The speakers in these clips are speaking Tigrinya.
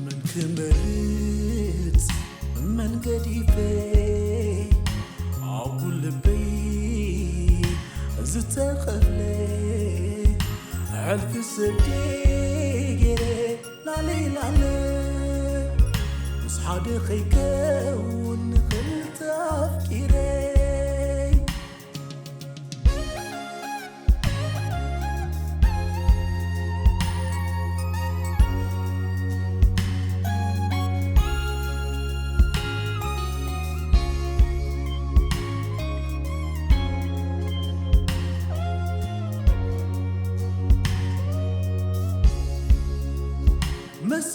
መን ክመርጽ መን ገዲፈ ኣብ ልበይ ዝተኸፍለ ሕልፊ ስደይ ገይረ ላለይ ላለ ምስ ሓደ ከይከውን ንኽልተ ኣፍቂረይ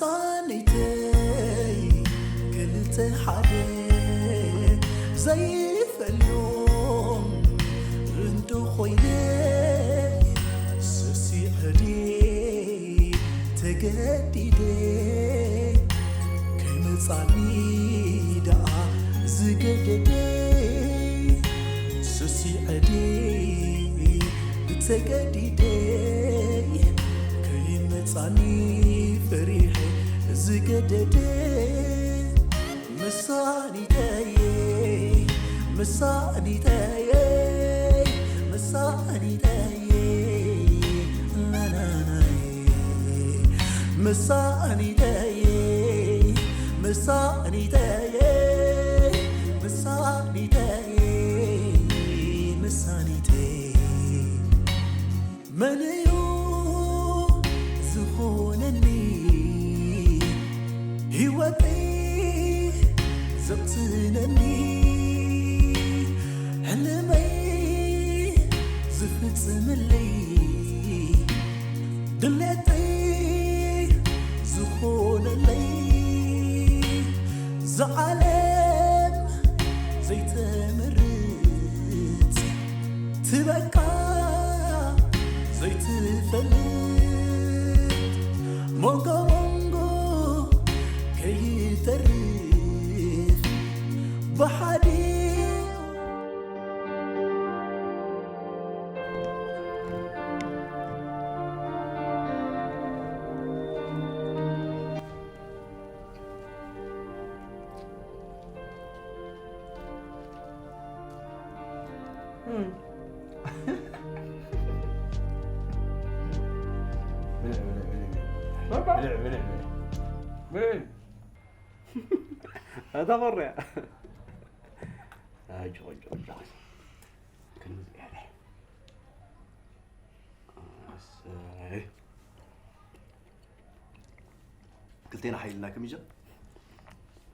መሳኒተይ ክልተ ሓደ ዘይፈልዮም እንዶ ኮይነ ሰሲዐ ድየ ተገዲደ ከይመጻኒ ደኣ ዝገደደ ሰሲዐ ድየ ተገዲደ ከይመጻኒ ፈሪሐ ዝገደደ መሳኒተየ መሳኒተየ መሳኒተየ ናናናየ መሳኒተየ መሳኒተየ መሳኒተየ መሳኒተየ መን እዩ ዝኾነኒ ህይወተይ ዘቕስነኒ ሕልመይ ዝፍጽምለይ ድሌተይ ዝኾነለይ ዝዓለም ዘይተመርጽ ትበቃ ዘይትፈልጥ ሞንጎ ሞንጎ ከይተርፍ ብሓዲኡ ኣታ ቆርያ ኣጆ ኣጆ ኣጆ ክንዚ ያለ ኣሰይ ክልቴና ሓይልና ከሚጀ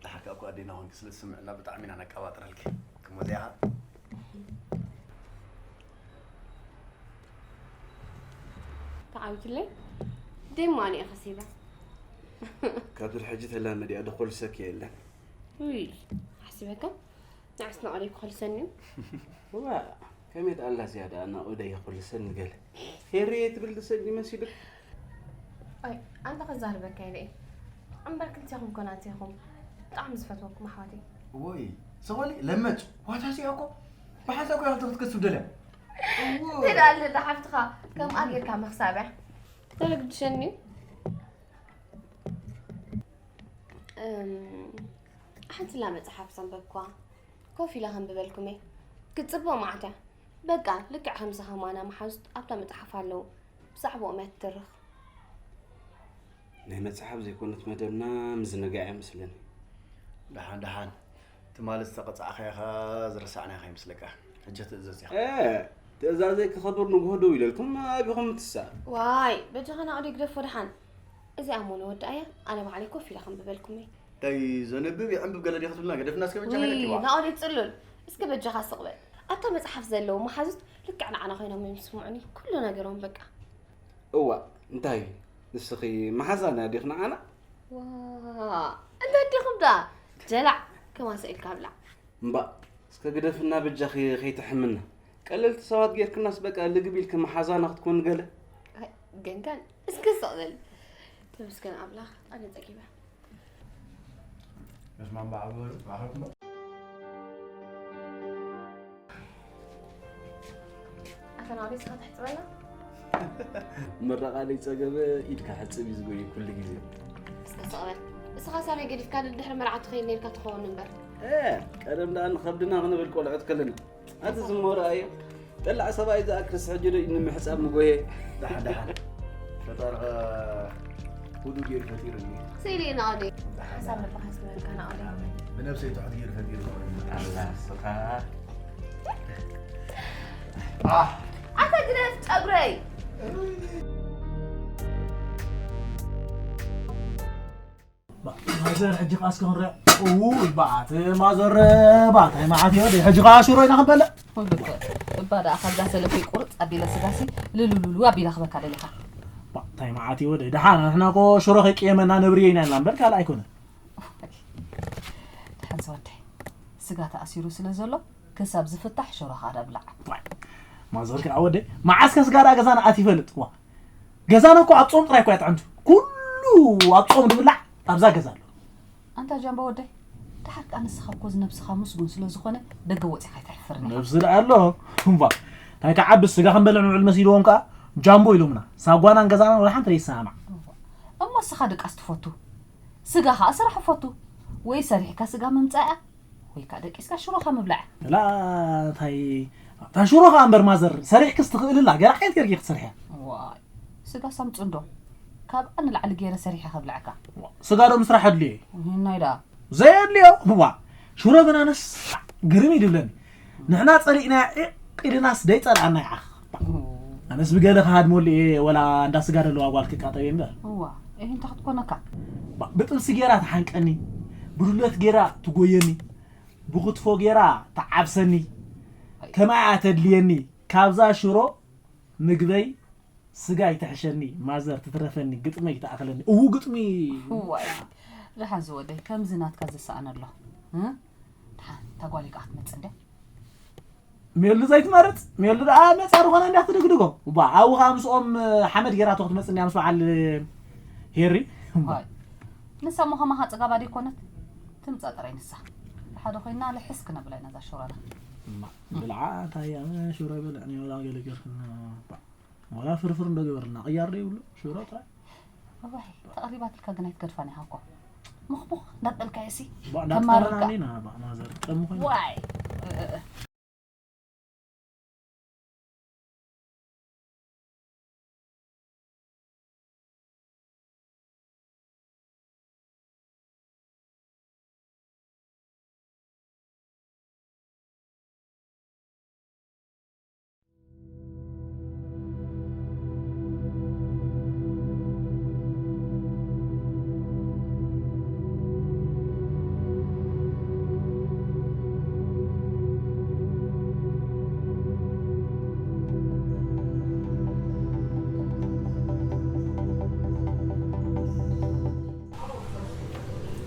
ደሓር ከዓ እኮ ኣዴና ኮንኪ ስለ ዝስምዕና ብጣዕሚ ኢና ነቀባጥረልኪ ክሞዚያኻ ተዓዊትለይ ደማኒ ኢኻ ሴባ ካብዚ ሕጂ ተላመዲያ ደኾልሰኪ የለን ውይ ሓሲበካ ንዓስ ናቕለይ ክኸልሰኒ እዩ ዋ ከመይ ደኣ ኣላ ዝያዳ ናቕለይ ይኸልሰኒ ገለ ሄርየ ትብል ትሰኒ መሲሉ ኣይ ኣንታ ከዛርበካ ኢለ እየ እምበር ክልቴኹም ኮናት ኢኹም ብጣዕሚ ዝፈትወኩም ኣሕዋተይ ወይ ሰወሊ ለመጭ ዋታ ሲያ እኮ ብሓንሳብ ኮይና ክትክትከስብ ደልያ ትዳለ ሓፍትኻ ከምኣ ጌርካ ምኽሳብ እያ ተረግድሸኒ ሓንቲ ላ መጽሓፍ ዘንበብኳ ኮፍ ኢለ ከንብበልኩም እየ ክትጽብቕ መዓት እያ በቃ ልክዕ ከምዚ ከማና መሓዙት ኣብታ መጽሓፍ ኣለዉ ብዛዕባኦም እያ ትትርኽ ናይ መጽሓፍ ዘይኮነት መደብና ምዝንጋዕ እያ መስለኒ ደሓን ደሓን ትማሊ ዝተቐጻዕኻዮ ኸኣ ዝረሳዕናዮ ከይመስለካ ሕጂ ትእዘዝ ኢኻ ትእዛዘይ ክኸብር ንግሆ ደው ኢለልኩም ኣቢኹም ትሳእ ዋይ በጃኻ ናቕዲ ግደፎ ደሓን እዚኣ እሞ ንወድኣያ ኣነ ባዕለይ ኮፍ ኢለ ከንብበልኩም እየ ኣይ ዘንብብ ይዕንብብ ገለ ዲኻ ትብልና ገደፍና እስከ በጃኻ ውይ፣ ኢለኪ ዋ። ናኦል ጽሉል፣ እስከ በጃኻ ስቕ በል። ኣብታ መጽሓፍ ዘለዉ መሓዙት ልክዕ ንዓና ኮይኖም እዮም ዝስምዑኒ፣ ኩሉ ነገሮም በቃ። እዋ፣ እንታይ ንስኺ መሓዛና ዲኺ ንዓና? ዋ፣ እንታይ ዲኹም ደኣ? ጀላዕ፣ ከማን ስቕ ኢልካ ብላዕ። እምባእ፣ እስከ ግደፍና በጃኺ ከይተሕምና። ቀለልቲ ሰባት ጌርክናስ በቃ ልግብ ኢልኪ መሓዛና ክትኮኒ ገለ። ኣይ፣ ገንጋን፣ እስከ ስቕ በል። ተመስገን ኣምላኽ፣ ኣነ ጸጊበ። በስመ ኣብ ወወልድ ወመንፈስ ቅዱስ። ኣታ ናብይ ስኻ ትሕጽበና? ምረቓ ዘይጸገበ ኢድካ ሕጽብ እዩ ዝጎይ ኩሉ ግዜ። እስከ ስቕ በል። እስኻ ሳበይ ገዲፍካ ድሕሪ መርዓ ትኸይድ ነይርካ ትኸውን እምበር። እ፣ ቀደም ደኣ ንኸብድና ክንብል ቆልዑት ከለና። ኣቲ ዝሞ ረኣዮ። ጠላዕ ሰብኣይ ዝኣክልስ ሕጂ ዶ ንምሕጻብ ምጎየ? ደሓን፣ ደሓን። ፈጣሪ ኸ ውዱ ገይሩ ፈጢሩኒ። ስኢለ ኢና ኣውደ። ደሓን፣ ሓሳብ ደሓን። ልብኻ ይስመረልካ ናኣውደ። ኣሜን። ብነብሰይ ትሑት ገይሩ ፈጢሩኒ። ኣላ ስኻ። ኣህ። ኣታ ግደፍ ጨጉረይ። ማዘር፣ ሕጂ ከኣ እስከ ክንሪኣ። እውይ፣ በዓቲ ማዘር፣ ባታይ መዓት እዩ። ሕጂ ከኣ ሽሮ ኢና ክንበልዕ። እባ ደኣ ካብዛ ሰለፈይ ቁርጽ ኣቢለ ስጋሲ ልሉሉሉ ኣቢለ ክበካ ደሊኻ። ባታይ መዓት እዩ። ደሓን፣ ንሕና እኮ ሽሮ ከይቅየመና ነብሪ ኢና ኢልና እምበር ካልእ ኣይኮነን። ደሓን ዝወደይ፣ ስጋ ተኣሲሩ ስለ ዘሎ፣ ክሳብ ዝፍታሕ ሽሮ ኸኣ ዳ ብላዕ። ዋይ፣ ማዘር ከዓ ወደይ፣ መዓስ ከ ስጋ ዳ ገዛና ኣትዩ ይፈልጥ? ዋ፣ ገዛና እኮ ኣብ ጾም ጥራይ እኮ እያ ጥዕምቲ። ኩሉ ኣብ ጾም ዝብላዕ ኣብዛ ገዛ ኣሎ። ኣንታ ጃምቦ ወደይ፣ ደሓር ከኣ ንስኻ እኮ እዚ ነብስኻ ምስጉን ስለ ዝኾነ፣ ደገ ወጺኻ ኣይተሕፍርን ኢኻ። ነብሲ ደኣ ኣሎ። እምባ፣ እንታይ ክዓቢ ስጋ ክንበልዕ ንውዕል መሲልዎም ከኣ፣ ጃምቦ ኢሎምና። ሳጓናን ገዛናን ወላ ሓንቲ ዘይሰማማዕ። እሞ እስኻ ድቃስ ትፈቱ? ስጋ ኸኣ ስራሕ ፈቱ። ወይ ሰሪሕካ ስጋ ምምጻእያ፣ ወይ ከኣ ደቂስካ ሽሮኻ ምብላዕ። ላ፣ እንታይ፣ እታ ሽሮ ኸኣ እምበር ማዘር፣ ሰሪሕክስ ትኽእልላ፣ ገራ ከየት ጌርኪ ክትሰርሕያ? ዋይ፣ ስጋ ሳምጽ እንዶ፣ ካብኣ ንላዕሊ ገይረ ሰሪሐ ከብልዐካ። ስጋ ዶ ምስራሕ ኣድልዮ እዩ? ናይ ደኣ። ዘየድልዮ? ዋ፣ ሽሮ ግን ኣነስ ግርም እዩ ድብለኒ። ንሕና ጸሊእናያ ዒቕ ኢልናስ ደይጸልኣና ይዓኽ። ኣነስ ብገለ ክሃድመሉ እየ፣ ወላ እንዳ ስጋ ደለዋ ጓል ክቃጠብ እየ እምበር። እዋ፣ እህ፣ እንታይ ክትኮነካ? ባ-፣ ብጥብሲ ጌራ ትሓንቀኒ፣ ብዱለት ጌራ ትጎየኒ፣ ብክትፎ ጌራ ትዓብሰኒ፣ ኣይ። ከምኣ እያ ተድልየኒ። ካብዛ ሽሮ ምግበይ ስጋ ይትሕሸኒ፣ ማዘር ትትረፈኒ፣ ግጥመይ ትኣኽለኒ። እዉ ግጥሚ። እዋይ፣ ደሓን ዝወደይ፣ ከምዚ ናትካ ዝሰኣን ኣሎ። እ? ደሓን፣ እታ ጓለይ ከኣ ክትመጽእ እንድያ። ሜሉ ዘይትመርጽ፣ ሜሉ ደኣ መጽያ ዝኾነ እንድያ ትድግድጎ። እባ፣ ኣብኡ ኸኣ ምስኦም ሓመድ ጌራቶ ክትመጽእ እንድያ ምስ በዓል ሄሪ። ዋይ፣ ንሳ እሞ ኸማኻ ጽጋባ ደይኮነት? ትምጻእ ጥራይ ንሳ። ብሓደ ኮይንና ልሕስ ክነብላ ኢና እዛ ሽሮና። እማ፣ ብልዓ፣ እንታይ እያ፣ ሽሮ ይበልዕ፣ እኔ ወላ ገለ ጌርክና። እባ። ዋላ ፍርፍር እንዶ ገበርና ቅያር ዶ ይብሉ ሽሮ ጥራይ። እዋይ፣ ተቐሪባትልካ ግን ኣይትገድፋን ኢኻ እኮ። ሙኽሙኽ እንዳበልካዮ ሲ። ባ-፣ እንዳጠረና ተማርካ። ኢና፣ ባ-፣ ማዘር፣ ጠሙ ኮይና። ዋይ። እ፣ እ፣ እ።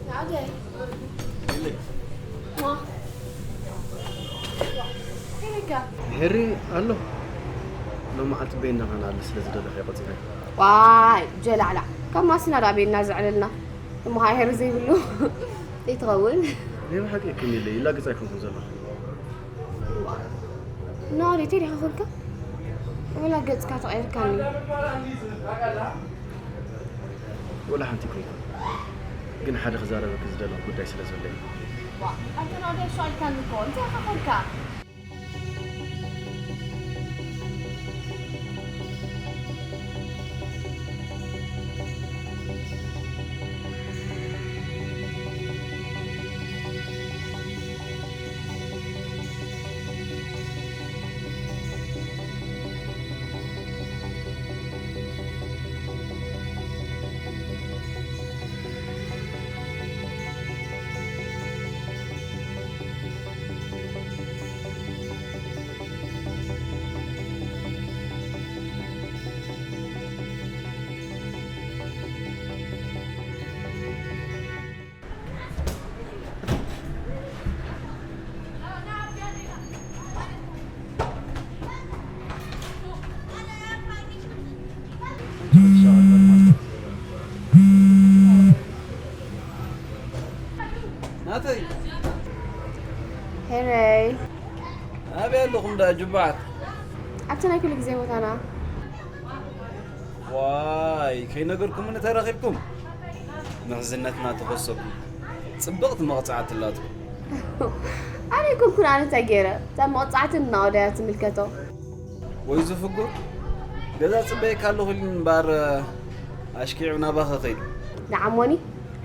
ናደይ። ማ? ሄሪካ? ሄሪ ኣሎ። ሎም መዓልቲ ቤና ኸናል ስለ ዝደለኸ ቆጽረ። ዋይ፣ ጀላዕላ። ካብ ማስና ዳ ቤና ዘዕለልና። እሞ ሃይ ሄሪ ዘይብሉ። ይትኸውን። ናይ ብሓቂ ከም ኢለ ይላገጽ ኣይኮንኩን ዘለኹ። ናደይ፣ እንታይ ዲኻ ኮንካ? ወላ ገጽካ ተቐይርካኒ። ወላ ሓንቲ ኮይና። ግን ሓደ ክዛረበኪ ዝደለኹ ጉዳይ ስለ ዘሎ እዩ። ዋ፣ ኣንተ ናደይ ሸው ኢልካኒ እኮ። እንታይ ኢኻ ኮንካ? ኣለኹም ደኣ ጅባዓት። ኣብቲ ናይ ኩሉ ግዜ ቦታና። ዋይ፣ ከይነገርኩምኒ ተረኺብኩም። ምሕዝነትና ተኸሰኩም። ጽብቕቲ መቕጻዕቲ ኣላትኩም። ኣነ ኣይኮንኩን፣ ኣነ እንታይ ገይረ? እታ መቕጻዕቲ ንናወዳያ ትምልከቶ። ወይ ዝፍጉር፣ ገዛ ጽበየካ ኣለኹ ኢሉኒ እምበር፣ ኣሽኪዑ ናባኸ ከይዱ። ንዓሞኒ፣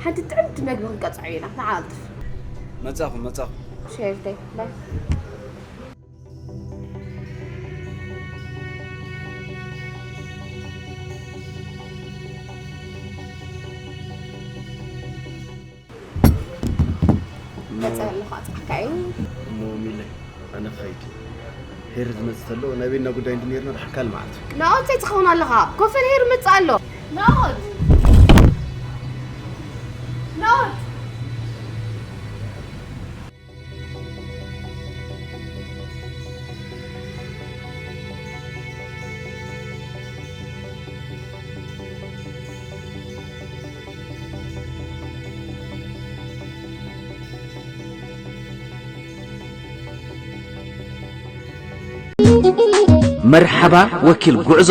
ሓንቲ ጥዕምቲ መግቢ ክንቀጽዖ ኢና። ንዓልጥፍ። መጻኹ፣ መጻኹ። ሸርተይ፣ ባይ። መጸ ኣለኹ፣ ኣጽሓካ እዩ። እሞ ሚለ፣ ኣነ ክኸይድ። ሄሪ ዝመጽእ ተሎ ናይ ቤና ጉዳይ እንድነርና ድሓር ካልእ መዓልቲ። ናኦት፣ እንታይ ትኸውን ኣለኻ? ኮፈል ሄሪ መጽእ ኣሎ። ናኦት! ናኦት! መርሓባ ወኪል ጉዕዞ፣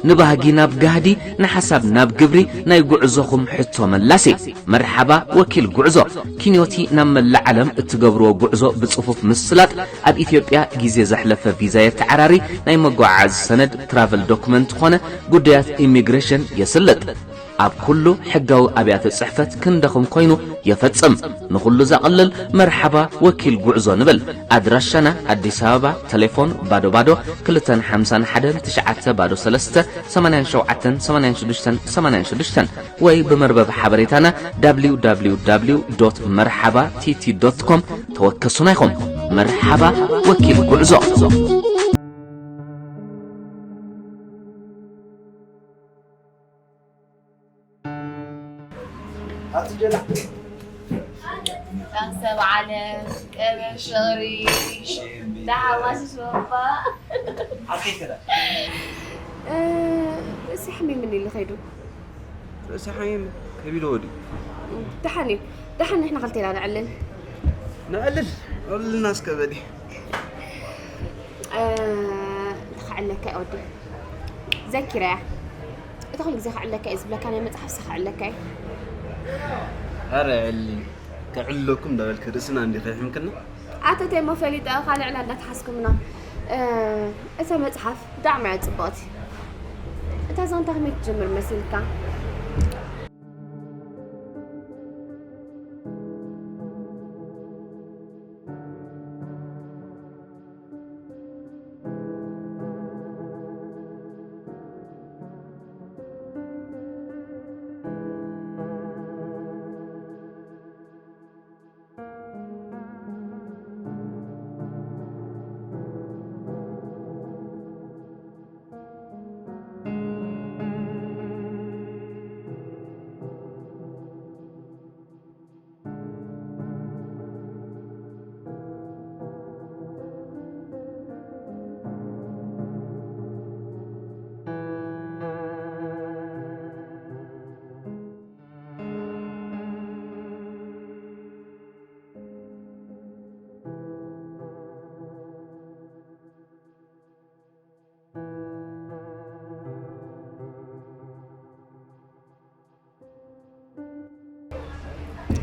ንባህጊ ናብ ጋህዲ፣ ንሓሳብ ናብ ግብሪ፣ ናይ ጉዕዞኹም ሕቶ መላሲ። መርሓባ ወኪል ጉዕዞ፣ ኪንዮቲ ናብ መላእ ዓለም እትገብርዎ ጉዕዞ ብጽፉፍ ምስላጥ፣ ኣብ ኢትዮጵያ ግዜ ዘሕለፈ ቪዛ የተዓራሪ፣ ናይ መጓዓዓዚ ሰነድ ትራቨል ዶክመንት ኮነ ጉዳያት ኢሚግሬሽን የስልጥ። ኣብ ኩሉ ሕጋዊ ኣብያተ ጽሕፈት ክንደኹም ኮይኑ የፈጽም። ንኹሉ ዘቕልል መርሓባ ወኪል ጉዕዞ ንብል። ኣድራሻና ኣዲስ ኣበባ፣ ቴሌፎን ባዶ ባዶ ክልተን ሓምሳን ሓደን ትሽዓተ ባዶ ሰለስተ ሰማንያን ሸውዓተን ሰማንያን ሽዱሽተን ሰማንያን ሽዱሽተን ወይ ብመርበብ ሓበሬታና www.merhaba.tt.com ተወከሱና ኢኹም። መርሓባ ወኪል ጉዕዞ። ኣቲ ጀላ። ጣንሰ በዓለ፣ ቀበ ፍቕሪ፣ ተሓዋስስ ወፋ። ሓቂ ከዳ። እ፣ ርእሲ ሓሚሙኒ ኢሉ ኸይዱ። ርእሲ ሓሚሙ ከቢድዎ ድዩ? ደሓን እዩ። ደሓን ንሕና ክልቴና ነዕልል። ነዕልል? ዕልልና እስከ በሊ። እ፣ እንታይ ከዕለካ እየ ወዲ? ዘኪረያ። እታ ኩሉ ግዜ ከዕለካ እየ ዝብለካ ናይ መጽሓፍሲ ከዕለካ እየ። ኣረ ዕሊ፣ ከዕልለኩም እንዳበልክ ርእስና እንዲ ከይሕምክና። ኣቶ ቴሞ ፈሊጠ ካልዕ ዕላ እንዳተሓዝኩምና። እ፣ እታ መጽሓፍ ብጣዕሚ እያ ጽብቕቲ። እታ ዛንታ ከመይ ትጅምር መሲልካ?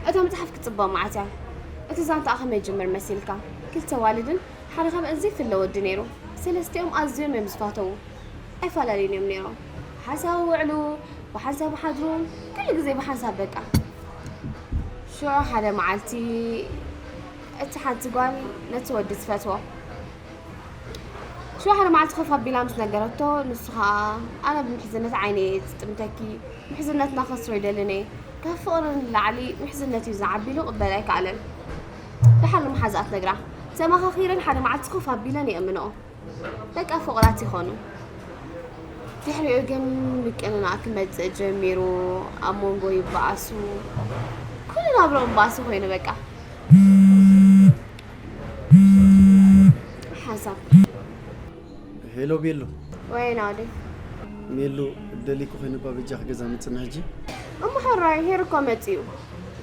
እታ መጽሓፍ ክትጽበ መዓት እያ። እቲ ዛንታኣ ከመይ ይጅምር መሲልካ? ክልተ ዋልድን ሓደ ካብ ዘይፍለ ወዲ ነይሩ። ሰለስቲኦም ኣዝዮም እዮም ዝፋተዉ። ኣይፈላለዩን እዮም ነይሮም። ሓንሳብ ውዕሉ፣ ብሓንሳብ ሓድሩ፣ ኩሉ ግዜ ብሓንሳብ በቃ። ሽዑ ሓደ መዓልቲ እቲ ሓንቲ ጓል ነቲ ወዲ ትፈትዎ። ሽዑ ሓደ መዓልቲ ኮፍ ኣቢላ ምስ ነገረቶ፣ ንሱ ኸኣ፣ "ኣነ ብምሕዝነት ዓይነ እየ ዝጥምተኪ፣ ምሕዝነትና ከስሮ ኣይደልን እየ። ካብ ፍቕሪ ንላዕሊ ምሕዝነት እዩ ዝዓቢ" ኢሉ ክቕበል ኣይከኣለን። ደሓር ንመሓዛኣ ትነግራ። ተመኻኺረን ሓደ መዓልቲ ኮፍ ኣቢለን የእምንኦ። በቃ ፍቑራት ይኾኑ። ድሕሪኡ ግን ምቅንናዕ ክመጽእ ጀሚሩ፣ ኣብ መንጎ ይበኣሱ። ኩሉ ናብርኦም ባእሲ ኮይኑ በቃ። ሓንሳብ። ሄሎ ቤሎ። ወይ ናውዲ። ሜሉ፣ ደሊኩ ኮይነ እባ በጃኺ ገዛ ምጽና ሕጂ። እሞ ሕራይ፣ ሄር እኮ መጺኡ።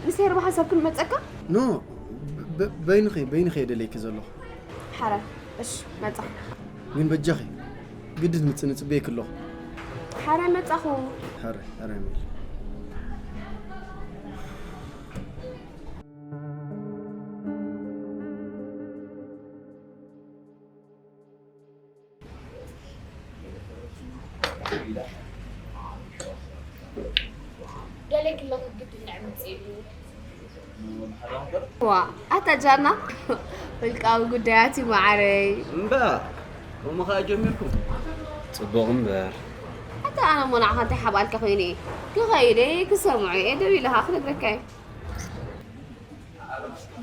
ምስ ሄር ብሓንሳብ ክንመጸካ? ኖ፣ በ-፣ በይንኺ፣ በይንኺ እየ ደለይኪ ዘለኹ። ሓራይ። እሺ፣ መጻ። ግን በጃኺ ግድን ምጽ ንጽበየኪ ኣለኹ። ሓረ መጻኹ። ሓረ፣ ሓረ ሚል። ገለ ክለኹ ግድን ዕምጽ ኢሉ። ዋ፣ ኣታ ጃና፣ ውልቃዊ ጉዳያት እዩ ማዓረይ። እምበኣር፣ ከምኡ ኸኣ ጀሚርኩም። ጽቡቕ እምበር። ኣታ ኣነ እሞ ንዓኻ እንታይ ሓባልካ ኮይነ እየ? ክኸይደ ክሰምዖ እየ፣ ደው ኢለ ኸኣ ክነግረካ እየ።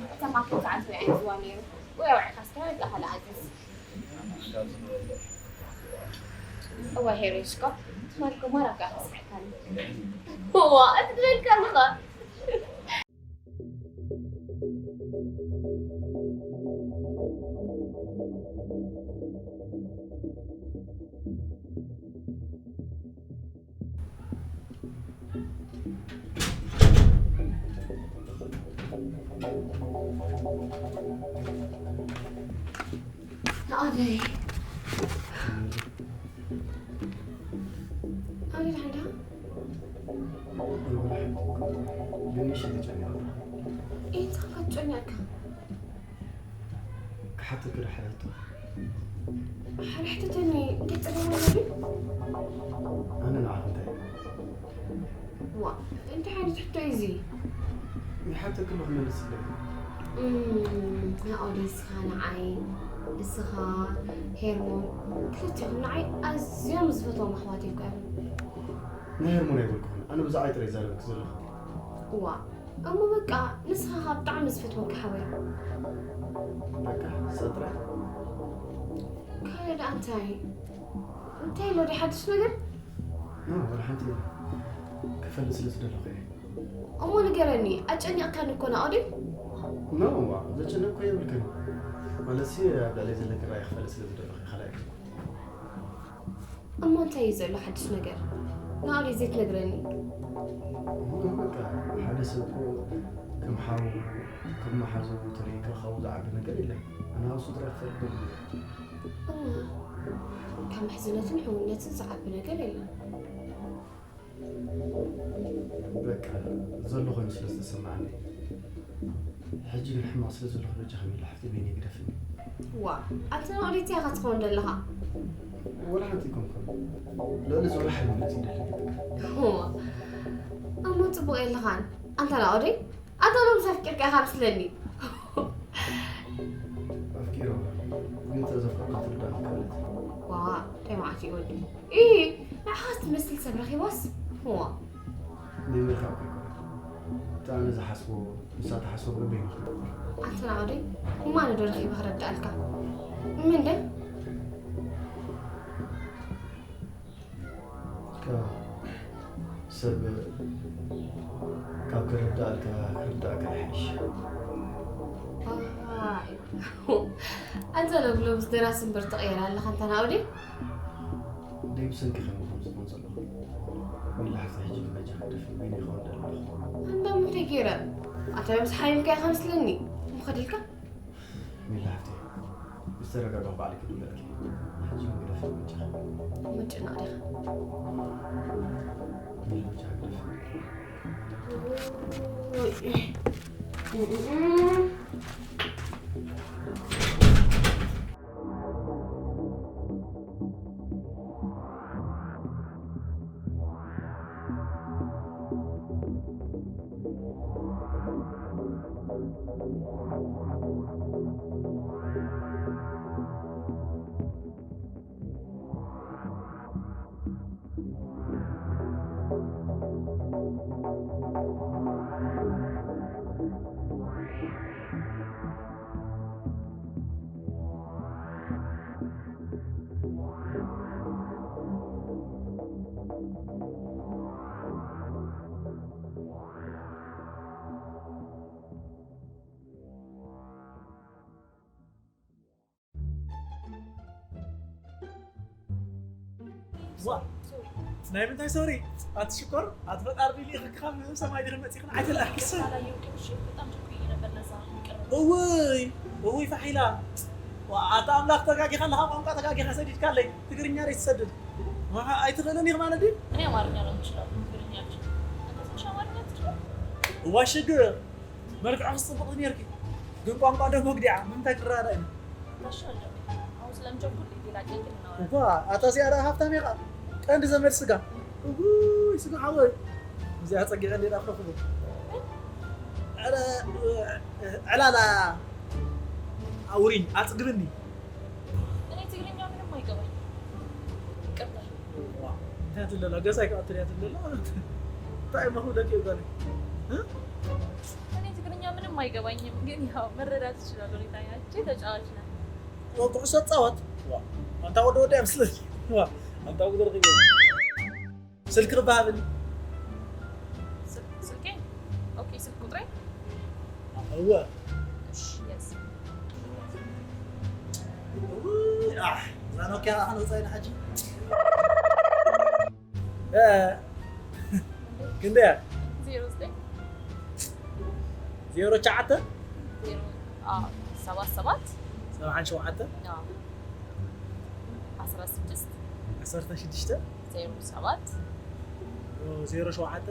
እታ ማኪን ዝዓትበ እያ ሒዝዋ ነይሩ። ወይ ኣውዒኻ እስከ ወይ ካልእ ኣዝዝ። እወ ሄሮይ፣ እስኮ ትማል ጎማራ እኮ ከስሕቀኒ። እዋ፣ እቲ ትብል ከለኻ። ኣደይ። ኣደይ ደሓን ዲኻ? ግን ንእሽተይ ተጨኒቐ። እንታይ ኢኻ ትጨነቕ? ክሓተኪ ዶ ሓደ ሕቶ? ሓደ ሕተተኒ፣ እንታይ ጸገም ኣለኒ? ኣነ ንዓኺ እንታይ? ዋ፣ እንታይ ዓይነት ሕቶ እዩ እዚ? ይሓተኪ ኣለኹ፣ መልስለይ። እም፣ ናኦድ፣ ንስኻ ንዓይ፣ ንስኻ ሄርሞን፣ ክልቲኹም ንዓይ ኣዝዮም ዝፈትዎም ኣሕዋት ኢኹም። ንሄርሞን ኣይበልኩኹን፣ ኣነ ብዛዕባይ ጥራይ ይዛረበኪ ዘለኹ። ዋ፣ እሞ በቃ፣ ንስኻ ኸኣ ብጣዕሚ ዝፈትወካ ሓወይ። በቃ፣ ንሳ ጥራይ? ካልእ ደኣ እንታይ? እንታይ ኣሎ ድዩ ሓድሽ ነገር? ኖ፣ ወላ ሓንቲ የለን። ክፈልጥ ስለ ዝደለኹ እየ። እሞ ንገረኒ፣ ኣጨኒቕካኒ እኮ ናኦደይ። ኖ፣ ዋ፣ ዘጨነቕኩ የብልክን። ማለትሲ፣ ኣብ ልዕለይ ዘለኪ ራእይ ክፈልጥ ስለ ዝደለኹ እየ፣ ካልእ ኣይኮንኩን። እሞ እንታይ እዩ ዘሎ ሓድሽ ነገር? ናኦደይ ዘይትነግረኒ? እሞ በቃ፣ ሓደ ሰብ እኮ ከም ሓው፣ ከም መሓዙ ተሪእካ ካብኡ ዝዓቢ ነገር የለን። ኣነ ኣብ እሱ ጥራይ ክፈልጥ ደሊየ። እዋ፣ ካብ ምሕዝነትን ሕውነትን ዝዓቢ ነገር የለን። በቃ፣ ዘሎ ኮይኑ ስለ ዝተሰማዓኒ። ሕጂ ግን ሕማቕ ስለ ዘለኹ በጃኺ ሚላ ሓፍተይ በይነይ ግደፍኒ። ዋ፣ ኣንተ ናኦደይ እንታይ ኢኻ ትኸውን ዘለኻ? ወላ ሓንቲ ኣይኮንኩን። ልዕሊ ዝበለ ሓድነት እዩ ደለኒ። ዋ፣ እሞ ጽቡቕ የለኻን። ኣንታ ናኦደይ፣ ኣንታ ሎምስ ኣፍቂርካ ኢኻ መስለኒ። ኣፍቂረ እምበር፣ ግን እታ ዘፍቀርኩ ክትርዳእኒ ኣይከኣለትን። ዋ፣ እንታይ መዓት እዩ ወዲ? ኢ፣ ንዓኻስ ትመስል ሰብ ረኺባስ? ዋ። ናይ ምርኻብ እኮ ኣይኮነን። እቲ ኣነ ዝሓስቦ፣ ንሳ ትሓስቦ በበይኑ። ኣንታ ናኦደይ፣ እማነ ዶ ረኺበ ክረድኣልካ? ምን ደ? ካብ ሰብ ካብ ክርዳእልካ ክርዳእካ ይሕሽ። ኣይ፣ ኣንተ ለብለብስ ደራሲ እምበር ትቕየር ኣለኻ፣ ኣንታ ናኦደይ። ደይ ብሰንኪ ከም ዝኾን ዝኾን ዘለኹ። ወላ ሓፍቲ ሕጂ ግን በጃ ክደፊ በይነ ይኸውን ደለኹ። ኣንዳ ምንታይ ገይረ? ኣታ ምስ ሓይምካ ኢኻ መስለኒ። ምኸድልካ? ሚላ ሓፍተይ፣ ምስ ተረጋጋኹ ባዕለይ ክድውለልኪ። ሕጂ ግን ግደፊ በጃኺ። ምጭናቕ ዲኻ? ሚላ በጃኺ ግደፊ። ዋ፣ ናይ ምንታይ ሶሪ? ኣቲ ሽኮር፣ ኣቲ ፈጣሪ ሊኢኽካ ካብ ሰማይ ድሕሪ መጺኽን ኣይተላእክስ። ይቅርታ፣ ላየው ቅዱሽ፣ በጣም ቸኩዬ ነበር፣ ለዛ ይቅር። እውይ፣ እውይ ፋሒላ። ኣታ ኣምላኽ፣ ተጋጊኻ ኣለኻ፣ ቋንቋ ተጋጊኻ ሰዲድካለይ። ትግርኛ ደይ ትሰድድ? ዋ፣ ኣይትኽእልን ኢኽ ማለት ድዩ? እኔ አማርኛ ነው የምችለው፣ ትግርኛ አልችልም። አንተ ትንሽ አማርኛ ትችላለህ? እዋ ሽግር፣ መልክዕኽስ ጽብቕቲ ኔርኪ፣ ግን ቋንቋ ደሞ ግዲዓ፣ ምንታይ ክረዳዳእ ኢና? ታሻለ አሁን ስለምጀምር ሌላ ጥያቄ እናወራለን። እዋ፣ ኣታ እዚኣ ደኣ ሃብታም ኢኻ፣ ቀንዲ ዘመድ ስጋ። እውይ፣ ስጋ ሓወይ፣ እዚኣ ጸጊዐ እንዴ ደኣ ክረኽቦ። ዕለ-፣ ዕላላ ኣውሪኝ፣ ኣጽግብኒ። እኔ ትግርኛ ምንም አይገባኝም። ይቅርታ። እንታይ ትለላ? ገዛይ ክኣትል እያ ትለላ። እንታይ እሞ ደቂ ይባል? እ? እኔ ትግርኛ ምንም አይገባኝም፣ ግን ያው መረዳት እችላለሁ። ሁኔታ ያቺ ተጫዋች ናት። ወ-፣ ኩዕሶ ትጻወት? ዋ፣ ኣንታ ወዲ ወዲ ኣይመስለኒ። ዋ፣ ኣንታ ወዲ ወዲ ስልክ ክባሃብል። ስል-፣ ስልኬ? ኦኬ፣ ስልክ ቁጥሬ? እወ። እሺ፣ የስ። ውይ፣ ኣሕ፣ እዛ ኖኪያ ከዓ ክንወፃ ኢና ሕጂ። እ፣ ክንደያ? ዜሮ ዘጠኝ። ዜሮ ትሽዓተ? ዜሮ፣ አ፣ ሰባት ሰባት። ሰብዓን ሸውዓተ? አ፣ ዓሰርተ ሽዱሽተ። ዓሰርተ ሽዱሽተ? ዜሮ ሰባት። ዜሮ ሸውዓተ?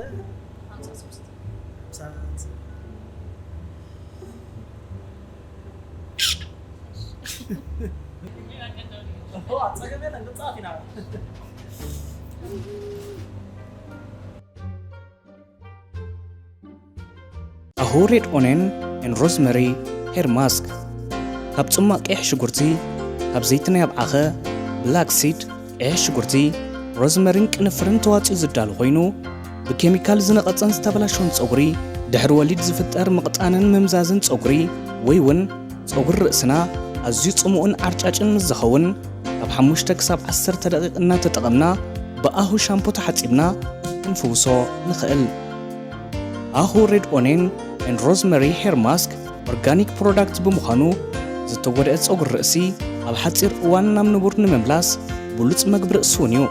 ሓምሳ ሶስት። ሓምሳ። ኦ፣ ጸገም የለን፣ ንጻወት ኢና። ኣሁ ሬድ ኦኔን ኤን ሮዝመሪ ሄር ማስክ። ካብ ጽማቕ ቀይሕ ሽጉርቲ፣ ካብ ዘይቲ ናይ ኣብዓኸ፣ ብላክ ሲድ፣ ቀይሕ ሽጉርቲ፣ ሮዝመሪን ቅንፍርን ተዋጺኡ ዝዳሎ ኮይኑ፣ ብኬሚካል ዝነቐጸን ዝተበላሸወን ጸጉሪ፣ ድሕሪ ወሊድ ዝፍጠር ምቕጣንን ምምዛዝን ጸጉሪ፣ ወይ እውን ጸጉሪ ርእስና ኣዝዩ ጽሙእን ዓርጫጭን ምስ ዝኸውን፣ ካብ ሓሙሽተ ክሳብ ዓሰርተ ደቂቕ እናተጠቐምና ብኣሁ ሻምፖ ተሓጺብና ክንፍውሶ ንኽእል። ኣሁ ሬድ ኦኔን ኤንድ ሮዝመሪ ሄር ማስክ ኦርጋኒክ ፕሮዳክት ብምዃኑ፣ ዝተጎድአ ጸጉሪ ርእሲ ኣብ ሓጺር እዋን ናብ ንቡር ንምምላስ ብሉጽ መግቢ ርእሲ እውን እዩ።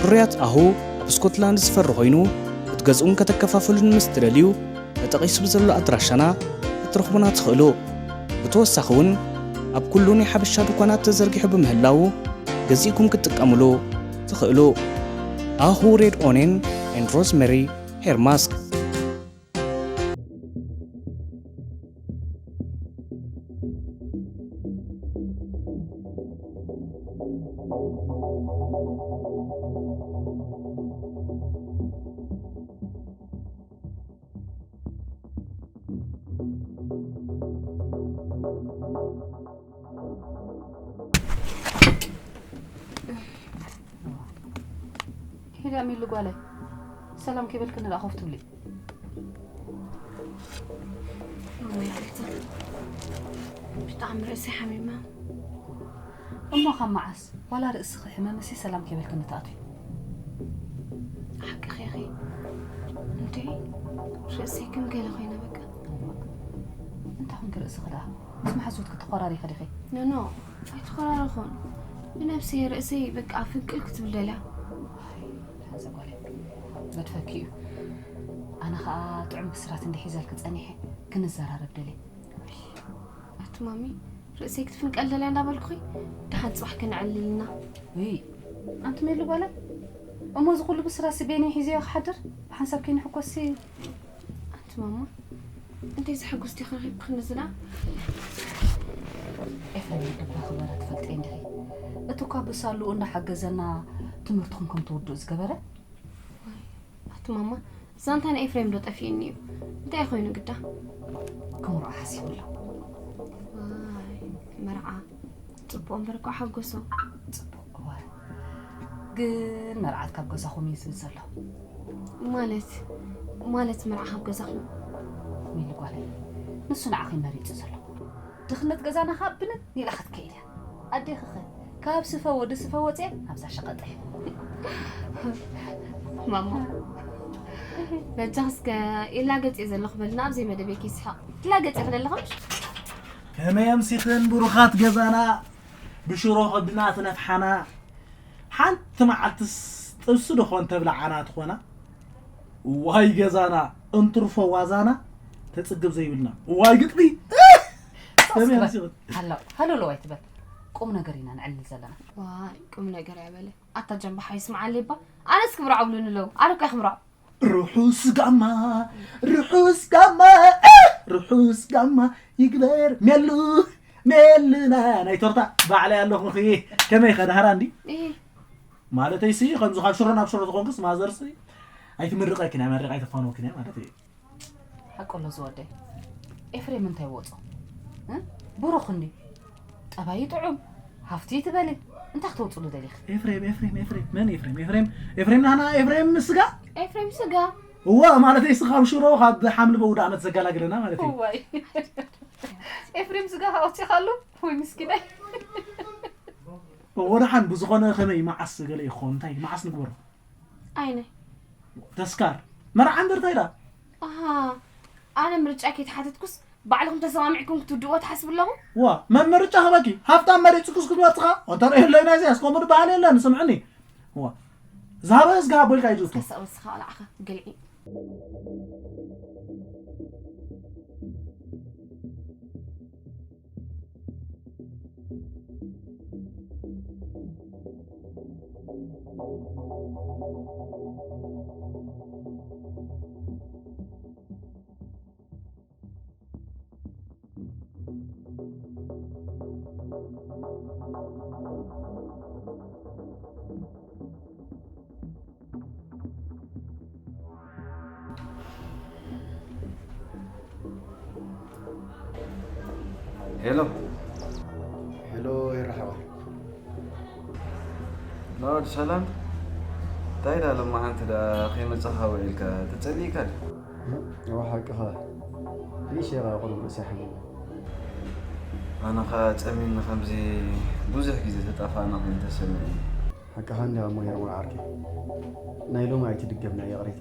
ፍርያት ኣሁ ኣብ ስኮትላንድ ዝፈሪ ኮይኑ፣ ክትገዝኡን ከተከፋፍሉን ምስ ትደልዩ፣ ተጠቒሱ ብዘሎ ኣድራሻና ክትረኽቡና ትኽእሉ። ብተወሳኺ እውን ኣብ ኩሉ ናይ ሓበሻ ድኳናት ተዘርጊሑ ብምህላዉ ገዚእኩም ክትጥቀምሉ ትኽእሉ። ኣሁ ሬድ ኦኔን ኤንድ ሮዝመሪ ሄር ማስክ። ሄዳ ሚሉ ጓለይ፣ ሰላም ከይበልክኒ ደኣ ኮፍ ትብሊ? እወይ፣ ብጣዕሚ ርእሰይ ሓሚመ። እሞ ካብ መዓስ ዋላ ርእስኺ ሕመምሲ ሰላም ከይበልክኒ ትኣትዊ? ሓቅኺ ኢኺ። እንዴ፣ ርእሰይ ከም ገለ ኮይነ በቃ። እንታይ ኮንኪ ርእስኺ ደኣ? ምስ መሓዙትኪ ተኾራሪኺ ዲኺ? ኖ፣ ኖ፣ ኣይተኾራረኹን። ብነብሰይ ርእሰይ በቃ ፍንቅል ክትብል ደልያ። ሓንሳብ ጓለይ፣ ገድፈኪ እዩ። ኣነ ኸኣ ጥዑም ብስራት እንድየ ሒዘልኪ ጸኒሐ፣ ክንዘራረብ ደልየ። ኣቲ ማሚ፣ ርእሰይ ክትፍንቀል ደልያ እንዳበልኩኺ፣ ደሓን ጽባሕ ከነዕልል ኢና። ውይ፣ ኣንቲ ሜሉ ጓለይ፣ እሞ እዚ ኩሉ ብስራትሲ በይነይ ሒዘዮ ክሓድር? ብሓንሳብ ከይንሕኮስሲ። ኣንቲ ማማ፣ እንታይ ዘሐጉስ ዲኺ ረኺብክኒ ዝና? ኤፍሬም ልባ ክበረ ትፈልጠይ እንዲኺ? እቲ እኳ ብሳልኡ እንዳሓገዘና ትምህርትኹም ከም ትውድኡ ዝገበረ። ኣቲ ማማ፣ ዛንታ ንኤፍሬም ዶ ጠፊእኒ እዩ? እንታይ ኮይኑ ግዳ? ክምርዖ ሓሲቡ ኣሎ። ዋይ፣ መርዓ። ጽቡቕ እምበር እኮ ሓጎሶ። ጽቡቕ፣ እወ። ግን መርዓት ካብ ገዛኹም እዩ ዝብል ዘሎ። ማለት፣ ማለት መርዓ ካብ ገዛኹም? ሚሊ ጓለይ፣ ንሱ ንዓኺ መሪጹ ዘሎ። ድኽነት ገዛና ካብ ብንን ኢላ ክትከይድ እያ። ኣዴኺ ኸ ካብ ስፈ ወዲ ስፈ ወጽኤ ናብዛ ሸቐጠ። ማማ፣ በጃኺ እስከ ኢላ ገጽ እየ ዘለኹ በልና፣ ኣብ ዘይመደበይ ከይስሕቕ። ኢላ ገጽ እየ ክነለኹም? ከመይ ኣምሲኽን ብሩኻት ገዛና፣ ብሽሮ ከብድና ትነፍሓና። ሓንቲ መዓልትስ ጥብሲ ዶ ኾን ተብልዓና ትኾና? እዋይ ገዛና፣ እንትርፎ ዋዛና፣ ተጽግብ ዘይብልና። እዋይ ግጥሚ! ከመይ ኣምሲኹ? ሃሎ ሃሎ ሎ ኣይትበል። ቁም ነገር ኢና ነዕልል ዘለና። ዋይ ቁም ነገር ያበለ። ኣታ ጀንባሓ ይስምዓለይ እባ። ኣነስ ክምርዖ ብሉኒ ኣለዉ። ኣነ እኮ እየ ክምርዖ። ርሑስ ጋማ፣ ርሑስ ጋማ፣ ርሑስ ጋማ ይግበር ሜሉ፣ ሜሉና ናይ ቶርታ ባዕለይ ኣለኹ። ከመይ ከ ደሃራ እንዲ? ማለተይ ሲ ከምዚ ካብ ሽሮ ናብ ሽሮ ዝኾንክስ ማዘርሲ ኣይትምርቐኪን፣ ኣመሪቓ ኣይተፋንወክን እያ ማለት እዩ። ሓቁ ኣሎ ዝወደይ። ኤፍሬም እንታይ ወጾ? እ? ብሩኽ እንዲ። ጠባዩ ጥዑም፣ ሃፍቲ ትበሊ። እንታይ ክተውጽሉ ደሊኽ? ኤፍሬም፣ ኤፍሬም፣ ኤፍሬም። መን ኤፍሬም? ኤፍሬም፣ ኤፍሬም ናና፣ ኤፍሬም ስጋ? ኤፍሬም ስጋ። እዋ፣ ማለተይ ስኻ ካብ ሽሮ፣ ካብ ሓምሊ በውዳ ዓመት ዘጋላግለና ማለት እዩ። እዋይ። ኤፍሬም ስጋ ኣውጺኻሉ? ወይ ምስኪናይ። እዎ፣ ደሓን ብዝኾነ ከመይ መዓስ ገለ ይኾን? እንታይ መዓስ ንግበሮ? ኣይነ። ተስካር። መርዓ እምበር እንታይ ዳ? ኣሃ። ኣነ ምርጫ ከይተሓተትኩስ ባዕልኹም ተሰማሚዕኩም ክትውድእዎ ትሓስቡ ኣለኹም? ዋ፣ መን ምርጫ ኸበኪ? ሃፍታም መሪጽኩስ ክትመርጽኻ? እንተ ርእየለይ ናይዚ ኣስቆሙ ዝበሃል የለን፣ ስምዕኒ። ዋ። ዝሃበ ዝገሃቦ ኢልካ እዩ ዝእቶ። እስከ ስቕ በል ስኻ ቆልዓኻ፣ ግልዒ። ሄሎ። ሄሎ፣ ይረሓባ። ናወድ ሰላም። እንታይ ዳ ሎማዓንቲ ዳ ከይመጻኻ ውዒልካ? ተጸሊእካ ድዩ? እዋ፣ ሓቅኻ። ሪእሽ ኢኻ ቁሩብ ርእሰይ ሓሚመ። ኣነ ኸኣ ጸሚምኒ ከምዚ ብዙሕ ግዜ ተጣፋእና ኮይኑ ተሰሚዑኒ። ሓቅኻ እንዲኻ እሞ ሄርሞን ዓርከይ። ናይ ሎሚ ኣይትድገምና፣ ይቕሬታ።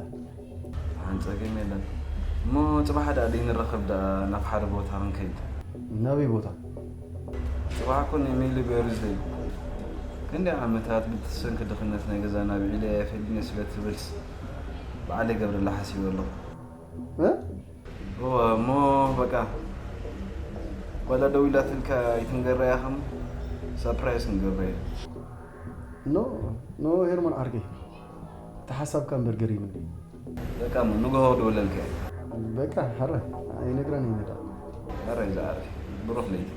ሓን ጸገም የለን። እሞ ጽባሕ ደኣ ደይንራኸብ ደኣ ናብ ሓደ ቦታ ክንከይድ። ናበይ ቦታ? ጽባሕ እኮ ናይ ሜሊ በርዝደይ። ክንደይ ዓመታት ብትሰንኪ ድኽነት ናይ ገዛና ብዒለ ፈሊነ ስለ ትብልስ፣ በዓል ይገብረላ ሓሲበ ኣለኹ። እ? እወ፣ እሞ በቃ፣ ጓላ ደዊላትልካ ኣይትንገራ ኢኻ እሞ፣ ሳፕራይዝ ክንገብራ ኢና። ኖ፣ ኖ፣ ሄርሞን ዓርከይ። እቲ ሓሳብካ እምበር ገሪሙኒ። በቃ እሞ ንግሆ ክድውለልካ እየ። በቃ፣ ሐረ፣ ኣይነግራን እየ ነዳ። ሐረ፣ ይዝዓርፍ። ብሩኽ ለይቲ።